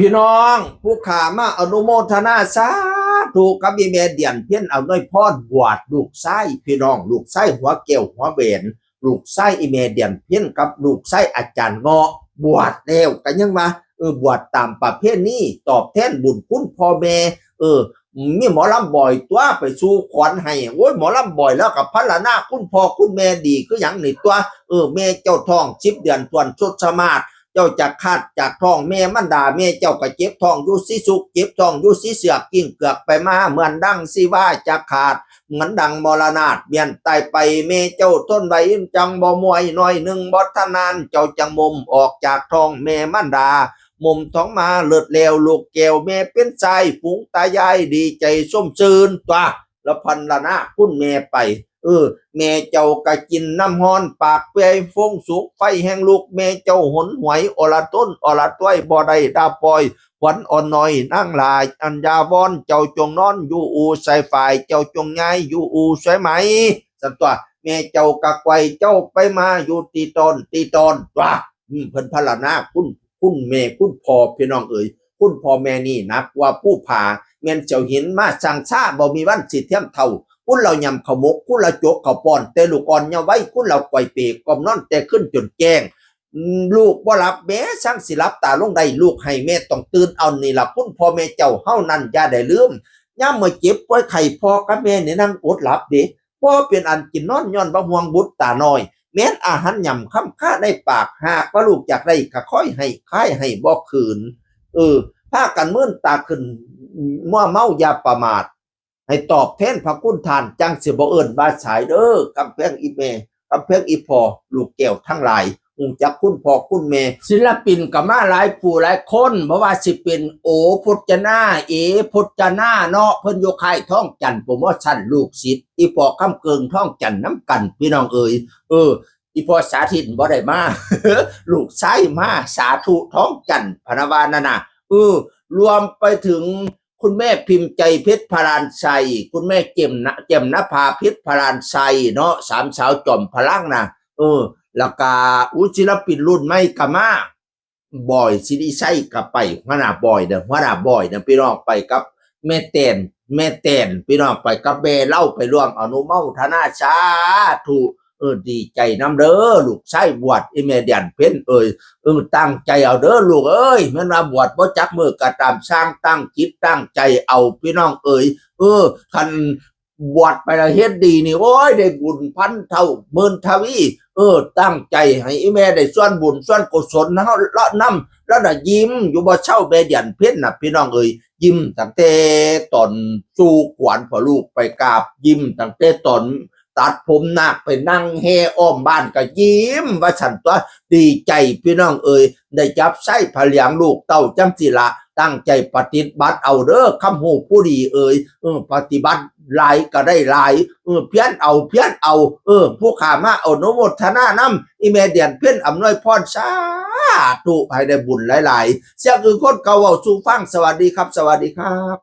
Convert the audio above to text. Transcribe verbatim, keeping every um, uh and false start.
พี่น้องผู้ข้ามาอนุโมทนาสาธุกับอีแม่เดียนเพ็ญอำนวยพรบวชลูกชายพี่น้องลูกชายหัวแก้วหัวแหวนลูกชายอีแม่เดียนเพ็ญกับลูกชายอาจารย์เงาะบวชแล้วก็ยังว่าเออบวชตามประเพณีตอบแทนบุญคุณพ่อแม่เออมีหมอลำบ่อยตัวไปสู่ขวัญให้โอ้ยหมอลำบ่อยแล้วกับพรรณนาคุณพ่อคุณแม่ดีคือหยังนี่ตัวเออแม่เจ้าท้องสิบเดือนทวนสุดสมาด เจ้าจะขาดจากท้องแม่มารดาแม่เจ้าก็เจ็บท้องอยู่สีสุกเจ็บท้องอยู่สีเสือกกิ่งเกือกไปมาเหมือนดังสีว่าจะขาดเหมือนดังมรณาดเมียนตายไปแม่เจ้าทนไหวจังบ่มวยหน่อยหนึ่งบ่ทนานเจ้าจังมมออกจากท้องแม่มารดา มมท้องมาเลิศแล้วลูกแก้วแม่เป็นชายฝูงตายายดีใจส้มซื่นตัวแล้วพันละนะคุณแม่ไป เออ แม่เจ้ากะกินน้ำฮ้อนปากเปื่อยฟงสุกไฟแห้งลุกแม่เจ้าหนหวยอละต้นอละต้อยบ่ได้ดาปอยขวัญอ่อนน้อยนางหลายอัญญาวอนเจ้าจงนอนอยู่อู่ใส่ฝ่ายเจ้าจงย้ายอยู่อู่สวยไหมสันตัวแม่เจ้ากะไกวเจ้าไปมาอยู่ตีตอนตีตอนตัวอืมเพิ่นพรรณนาคุณคุณแม่คุณพ่อพี่น้องเอ๋ยคุณพ่อแม่นี่หนักกว่าภูผาแม่นเจ้าหินมาสั่งซาบ่มีวันสิเทียมเท่า คุณเรายำข้าวหมกคุณเราโจกข้าวป้อนแต่ลูกอ่อนเยาว์วัยคุณเราไกวเปกกล่อมนอนแต่ขึ้นจนแจ้งอืมลูกบ่หลับแม้สั่งสิหลับตาลงได้ลูกให้แม่ต้องตื่นเอานี่ล่ะคุณพ่อแม่เจ้าเฮานั้นอย่าได้ลืมยามเมื่อเจ็บป่วยไข้พ่อกับแม่นี่นั่งอดหลับเด้บ่เป็นอันกินนอนย้อนบ่ห่วงบุตรตาน้อยแม้นอาหารหย่ำค่ำค่าในปากหากว่าลูกอยากได้ก็ค่อยให้คายให้บ่คืนเออพากันมื่นตาขึ้นมัวเมาอย่าประมาท ให้ตอบแทนพระคุณท่านจังสิบ่เอิ้นว่าสายเด้อกำแพงอีแม่กำแพงอีพ่อลูกแก้วทั้งหลายฮู้จักคุณพ่อคุณแม่ศิลปินก็มาหลายผู้หลายคนบ่ว่าสิเป็นโอพจนาเอพจนาเนาะเพิ่นอยู่ค่ายท้องจันทน์โปรโมชั่นลูกศิษย์อีพ่อคำเกิงท้องจันทน์นำกันพี่น้องเอ๋ยเอออีพ่อสาธิตบ่ได้มา ลูกชายมาสาธุท้องจันทน์พะนะว่านั่นน่ะเออรวมไปถึง คุณแม่พิมพ์ใจเพชรพลานชัย คุณแม่เจมนะเจมนภาเพชรพลานชัยเนาะสามสาวจอมพลังนะเออแล้วก็อุยศิลปินรุ่นใหม่ก็มาบอยสิริชัยก็ไปหัวหน้าบอยเด้อหัวหน้าบอยเด้อพี่น้องไปกับแม่แตนแม่แตนพี่น้องไปกับแม่เล่าไปร่วมอนุโมทนาสาธุ เออดีใจนำเด้อลูกชายบวชอีแม่เดียนเพ็ญเอ่ยเออตั้งใจเอาเด้อลูกเอ้ยแม่นว่าบวชบ่จักมื้อก็ตามสร้างตั้งจิตตั้งใจเอาพี่น้องเอ่ยเออคันบวชไปแล้วเฮ็ดดีนี่โอ้ยได้บุญพันเท่าหมื่นทวีเออตั้งใจให้อีแม่ได้ส่วนบุญส่วนกุศลเฮาเลาะนำแล้วน่ะยิ้มอยู่บ่เซาแม่เดียนเพ็ญน่ะพี่น้องเอ่ยยิ้มตั้งแต่ตอนสู่ขวัญพ่อลูกไปกราบยิ้มตั้งแต่ตอน ตัดผมนาคไปนั่งแห่อ้อมบ้านก็ยิ้มว่าซั่นตัวดีใจพี่น้องเอ่ยได้จับใช้พระเหลียงลูกเต้าจังสิละตั้งใจปฏิบัติเอาเด้อคำฮู้ผู้ดีเอ่ยเออปฏิบัติหลายก็ได้หลายเออเพียรเอาเพียรเอาเออผู้ข้ามาอนุโมทนานำอีแม่เดียนเพ็ญอำนวยพรสาธุให้ได้บุญหลายๆเสียงอื่นคนเก่าเว้าสู่ฟังสวัสดีครับสวัสดีครับ